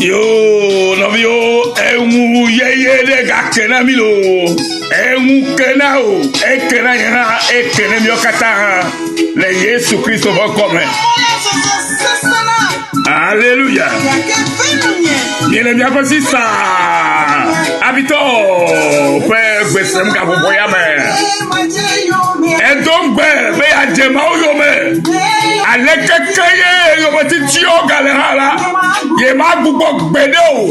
Yo, nɔviwo, eŋu yeye ɖe gake na mi loo. Eŋu ke na o, eke na nye hã, eke na miawo katã hã le Yesu Kristo ƒe ŋkɔ me. Aleluya. Miele miaƒe sista Abitɔ ƒe gbe sem gaƒoƒo ya me. Edo ŋugbe be yeadze Mawu yome. Aleke ke ye yometitiwo gale hã la, yemagbugbɔ gbeɖe o.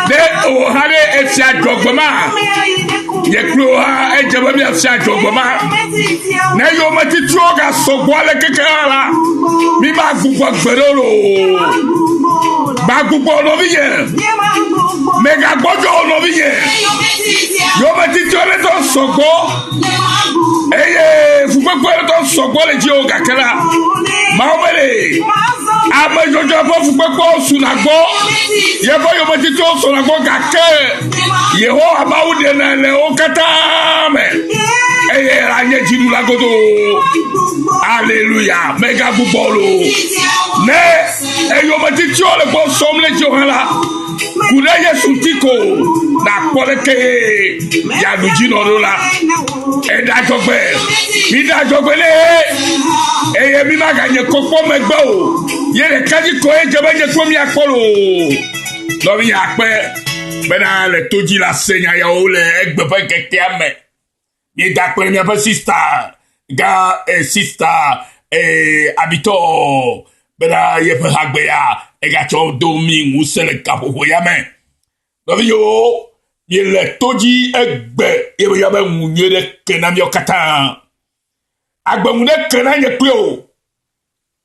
Ne wò hã ɖe efia dzɔgbe ma, nye kple wò hã edze be míafia dzɔgbe ma. Ne yometitiwo gasɔgbɔ aleke ke hã la, mímagbugbɔ gbeɖe o. Magbugbɔ nɔvinye. Megagbɔdzɔ o nɔvinye. Yometitiwo ɖe tɔ sɔgbɔ eye fukpekpe ɖe tɔ sɔgbɔ le dzi o gake la, Mawu be ame dzɔdzɔe ƒe fukpekpewo suna gbɔ, yeƒe yometitiwo sɔna gbɔ gake Yehowa Mawu ɖenɛ le wo katã me eye anye dziɖula godoo. Aleluya, megagbugbɔ loo. Ne eyometitiwo le gbɔ sɔm le dziwò hã la, ku ɖe Yesu ŋuti ko nàkpɔ leke yeaɖu dzi nɔ ɖo la. Eɖe adzɔgbe, miɖe adzɔgbe nɛ eye mi maganye kɔkpɔ megbe o. Ye ɖeka dzi koe dze be nye kple miakpɔ loo. Nɔvinye akpe bena le to dzi la se nya yawo le egbe ƒe ŋkekea me. Míeda akpe ɖe míaƒe sista gã eh, sista eh, Abitɔ bena yeƒe hagbe ya egatsɔ do mí ŋusẽ le gaƒoƒo ya me. Nɔvinyewo, míele to dzi egbe ye be be ŋu nyui ɖe ke na míawo katã. Agbe ŋu ɖe ke na nye kple o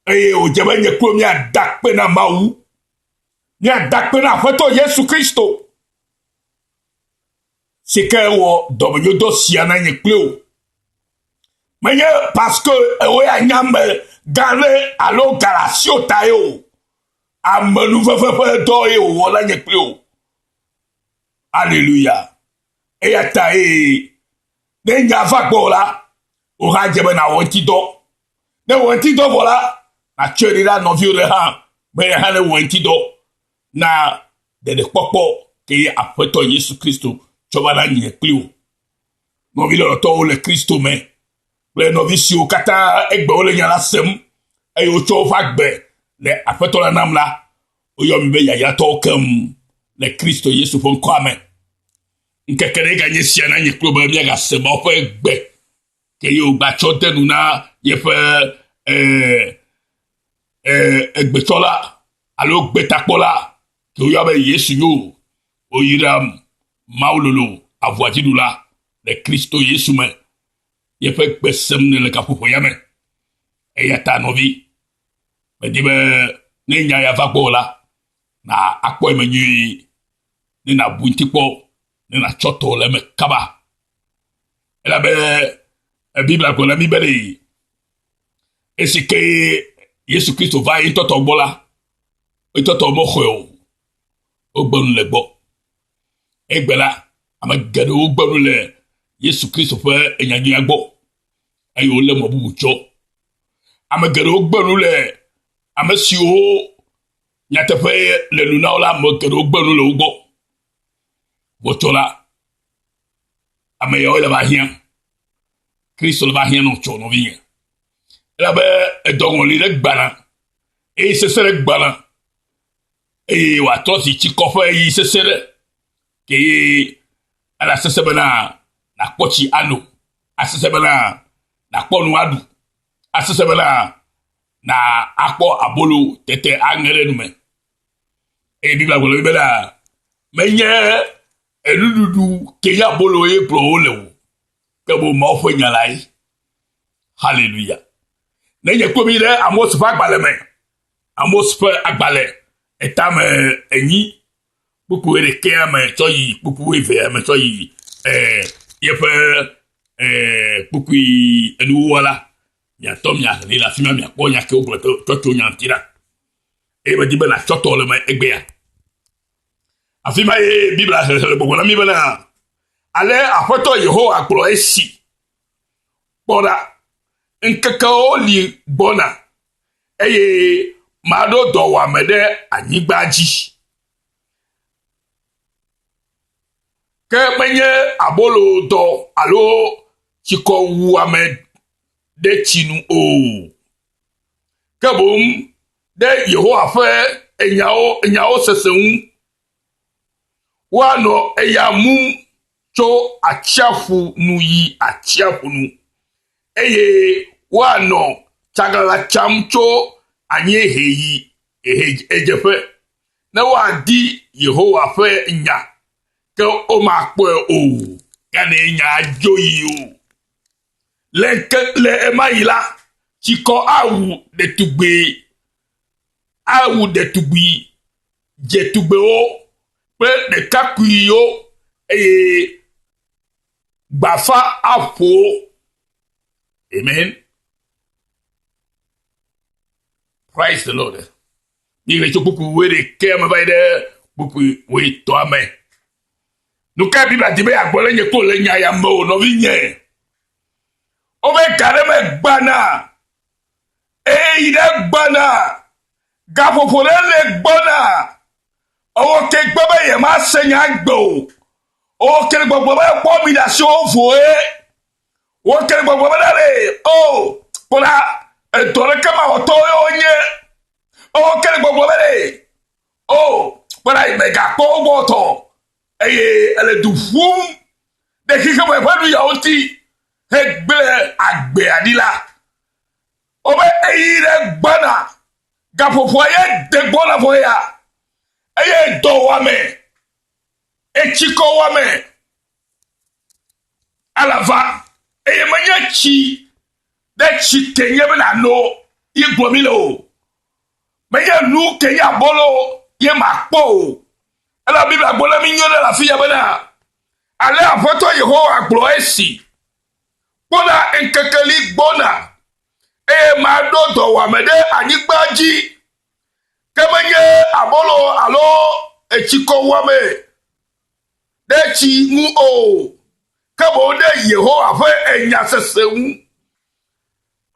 eye wòdze be nye kple míada akpe na Mawu. Míada akpe na Aƒetɔ Yesu Kristo si ke wɔ dɔmenyodɔ sia na nye kple wò. Menye parce que ewoe anye ame gã ɖe alo ga le asiwò ta ye o. Amenuveve ƒe dɔ ye wòwɔ na nye kple wò. Aleluya. Eya ta ye ne nya va gbɔwò la, wò hã dze be nàwɔ eŋuti dɔ. Ne wɔ eŋuti dɔ vɔ la, nàtsɔe ɖi na nɔviwò ɖe hã be ye hã newɔ eŋuti dɔ na ɖeɖekpɔkpɔ ke ye Aƒetɔ Yesu Kristo tsɔ va na nye kpli wò. Nɔvi lɔlɔ̃tɔwo le Kristo me kple nɔvi siwo katã egbe wole nya la sem eye wotsɔ woƒe agbe le Aƒetɔ la nam la, woyɔ mi be yayratɔwo keŋ le Kristo Yesu ƒe ŋkɔa me. Ŋkeke ɖe ganye sia na nye kple wò be míagase Mawu ƒe gbe ke ye wògbatsɔ de nu na yeƒe eh, eh, egbetsɔla alo gbetakpɔla ke woyɔ be Yesu yo woyra Mawu lolo avua dziɖula le Kristo Yesu me yeƒe gbe sem ne le gaƒoƒo ya me. Eya ta nɔvi, medi be ne nya ya va gbɔwò la, na akpɔ eme nyuie, ne nàbu ŋuti kpɔ, ne nàtsɔ tɔwò le eme kaba. Elabe Biblia gblɔ na mí be ɖe esi ke Yesu Kristo va ye ŋutɔ tɔ gbɔ la, ŋutɔ tɔ mexɔe o. Wogbe nu le gbɔ. Egbe la, ame geɖewo gbe nu le Yesu Kristo ƒe enyanyuia gbɔ eye wolé mɔ bubu tsɔ. Ame geɖewo gbe nu le ame siwo nyateƒe le nu na wo la, ame geɖewo gbe nu le wo gbɔ. Wotsɔ la, ame yawo le va hiã. Kristo le va hiã nɔ tsɔ nɔvinye. Elabe edɔ ŋɔli ɖe gbana eye sese ɖe gbana eye wòatrɔ zi tsikɔ ƒe ɣeyiɣi sesẽ ɖe ke ye ele asesẽ bena nàkpɔ tsi ano, asesẽ bena nàkpɔ nu aɖu, asesẽ bena na akpɔ abolo tete aŋe ɖe nu me. Eye Biblia gblɔ na mí bena menye enuɖuɖu ke nye abolo ye kplɔ wo le o, ke boŋ Mawu ƒe nya lae. Haleluya. Ne nye kpɔ mi ɖe Amos ƒe agbalẽ me, Amos ƒe agbalẽ etame enyi kpukpui ɖekɛa me tsɔ yi kpukpui evea me tsɔ yi eh, yeƒe eh, kpukpui enuwuwua la, miatɔ miaxlẽe le afi ma miakpɔ nya ke wogblɔ tsɔ tso nya ŋuti ɖa. Eye medi be nàtsɔ tɔ le me egbea. Afi ma ye Biblia xexlẽ gbɔgblɔ na mí bena ale Aƒetɔ Yehowa gblɔ esi Kpɔ ɖa, ŋkekewo li gbɔna eye maɖo dɔwɔame ɖe anyigba dzi. Ke menye abolodɔ alo tsikɔwuame ɖe tsi nu o, ke boŋ ɖe Yehowa ƒe nyawo, nyawo sese ŋu. Woanɔ eya mum tso atsiaƒu nu yi atsiaƒu nu, eye woanɔ tsaglãla tsam tso anyiehe yi ɣedzeƒe, ne woadi Yehowa ƒe nya, ke womakpɔe o, gane nya dzo yi o. Le ŋke le ɣemaɣi la, tsikɔ awu ɖetugbui awu ɖetugbui dzetugbewo kple ɖekakpuiwo eye gbafa aƒo wo. Amen. Praise the Lord. Míexlẽ tso kpukpui wuiɖekɛ me va yi ɖe kpukpui wuietɔ̃a me. Nu kae Biblia di be yeagblɔ le nye kple le nya ya me o, nɔvinye? Wobe ga ɖe me gbana, eye ɖe gbana, gaƒoƒo ɖe le gbɔna. Ewɔ ke gbe be yemase nya gbe o. Ewɔ ke gbɔgblɔ be kpɔ mi ɖe asiwo voe. Wɔ ke gbɔgblɔ be ɖe o kpɔla edɔ ɖeke mawɔtɔwo wonye. Ewɔ ke gbɔgblɔ be ɖe O, kpɔɖa yi megakpɔ wo gbɔ tɔ eye ele du ƒum ɖe xexeme ƒe nu yawo ŋuti hegblẽ agbea ɖi la, wobe eyi ɖe gbɔna gaƒoƒoa ye de gbɔna vɔ ya eye dɔwɔame, etsikɔwɔame alava eye menye tsi ɖe tsi ke nye be nàno ye gblɔ mi le o. Menye nu ke nye abolo ye makpɔ o. Elabe Biblia gblɔ na mí nyuie ɖe le afi ya bena, Ale Aƒetɔ Yehowa gblɔ esi, Kpɔ ɖa, ŋkeke li gbɔna, eye maɖo dɔwuame ɖe anyigba dzi, ke menye abolo alo etsikɔwuame ɖe tsi ŋu o, ke boŋ ɖe Yehowa ƒe enyasese ŋu.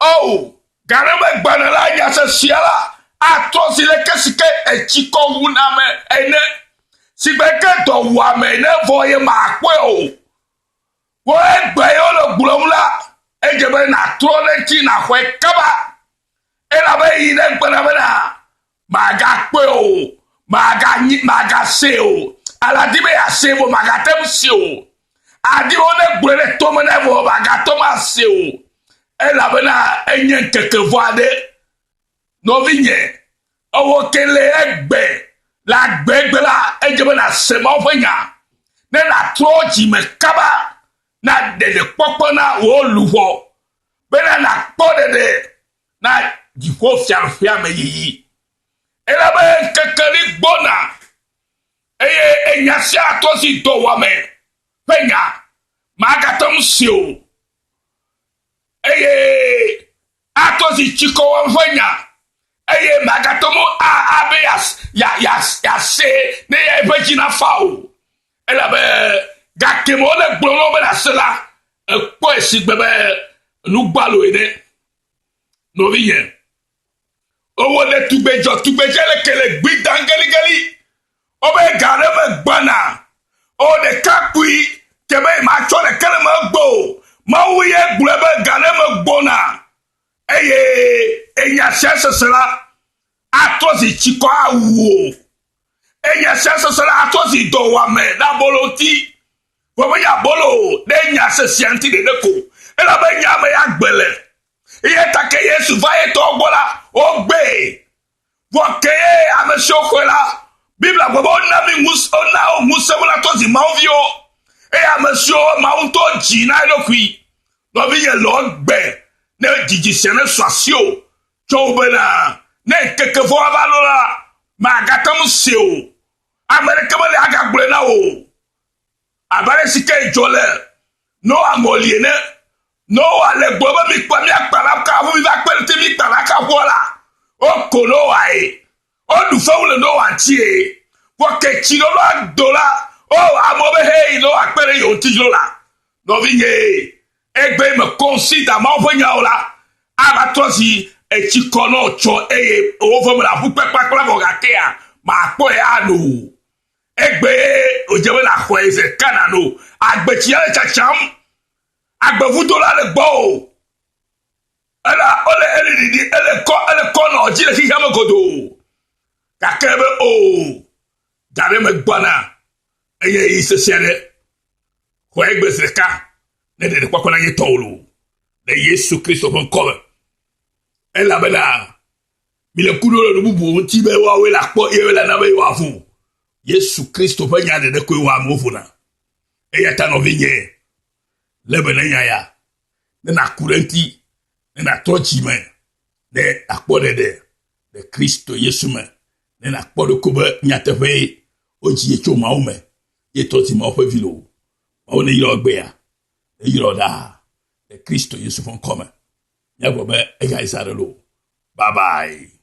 O, gane be gbalẽ la nyasesea la atrɔ zi leke si ke etsikɔ wuna ame ene, si gbe ke dɔwuame ene vɔ ye makpɔe o. Vɔ egbe ye wole gblɔm la, edze be nàtrɔ ɖe edzi nàxɔe kaba elabe yi ɖe gblɔna bena Màgakpɔe o, màganyi, màgasee o. Alo adi be yeasee vɔ màgate ŋu see o. Adi be wonegblɔe ɖe tome nɛ vɔ màgate ŋu asee o. Elabena enye ŋkeke vɔ̃ aɖe. Nɔvinye, ewɔ ke le egbe, le agbegbe la, edze be nàse Mawu ƒe nya ne nàtrɔ dzime kaba na ɖeɖekpɔkpɔ na wò luʋɔ bena nàkpɔ ɖeɖe na dziƒofiaɖuƒea me yiyi. Elabe ŋkeke li gbɔna eye enya sia tɔ si dɔwuame ƒe nya magate ŋu si o eye atɔ si tsikɔwɔm ƒe nya eye magate ŋu abe yease ne eƒe dzi nafa o. Elabe gake me wole gblɔm na wo be nàse la, ekpɔe si gbe be nu gbalo ene. Nɔvinye, ewɔ ɖe tugbedzɔ tugbedze le ke le gbi dam geligeli. Wobe ga ɖe me gbana. O ɖekakpui ke be matsɔ ɖeke le megbe o. Mawu ye gblɔe be ga ɖe me gbɔna. Eye enya sia sese la atrɔ zi tsikɔ awu o. Enya sia sese la atrɔ zi dɔwɔame ɖe abolo ŋuti. Vɔ menye abolo o, ɖe nya sesia ŋuti ɖeɖe ko. Elabe nya me ya gbe le. Eya ta ke Yesu va ye tɔwo gbɔ la, wogbee. Vɔ ke ye ame siwo xɔe la, Biblia gblɔ be wona mi ŋusẽ, wona wo ŋusẽ be woatrɔ zi Mawu viwo. Eye ame siwo Mawu ŋutɔ dzi na eɖokui. Nɔvinye lɔ gbe ne dzidzi sia nesu asiwò tso wo bena ne ŋkeke vɔ̃ ava ɖo la, màgate ŋu se o. Ame aɖeke meli agagblɔe na wò o. Abe ale si ke dzɔ le Noa ŋɔli ene. Noa le gblɔ be mikpa míakpa ɖakaʋu miva kpe ɖe te míkpa ɖakaʋua la, woko Noa ye. Woɖu fewu le Noa ŋuti ye. Vɔ ke tsi ɖoɖoa do la, o amewo be hei Noa kpe ɖe yewo ŋuti dzro la. Nɔvinye, egbe me kɔnsida Mawu ƒe nyawo la, ava trɔ zi etsi kɔ nɔ tsɔ eye woƒe me le aƒu kpakpakpla vɔ gakea makpɔe ano. Egbee wòdze be nàxɔe zi ɖeka nàno agbetsia le tsatsam. Agbevudo la le gbɔwò. Ele ele ele ɖiɖi ele kɔ ele kɔ nɔ dzi le xexea me godoo. Gake be o ga ɖe me gbɔna eye yi sesẽ ɖe. Xɔe egbe zi ɖeka ne ɖeɖekpɔkpɔ nanye tɔwò loo le Yesu Kristo ƒe ŋkɔ me. Elabena mile ku ɖo ɖe nu bubuwo ŋuti be woawoe le akpɔ ye le na be yewoavo. Yesu Kristo ƒe nya ɖeɖe koe wɔ amewo vona. Eya ta nɔvinye, lé be ne nya ya, ne nàku ɖe eŋuti, ne nàtrɔ dzi me, ne nàkpɔ ɖeɖe le Kristo Yesu me, ne nàkpɔ ɖokui be nyateƒee wodzi ye tso Mawu me, ye trɔ dzi Mawu ƒe vi loo. Mawu neyra wò egbea, neyra wò ɖaa le Kristo Yesu ƒe ŋkɔ me. Míagblɔ be egayi zã ɖe loo. Bye bye.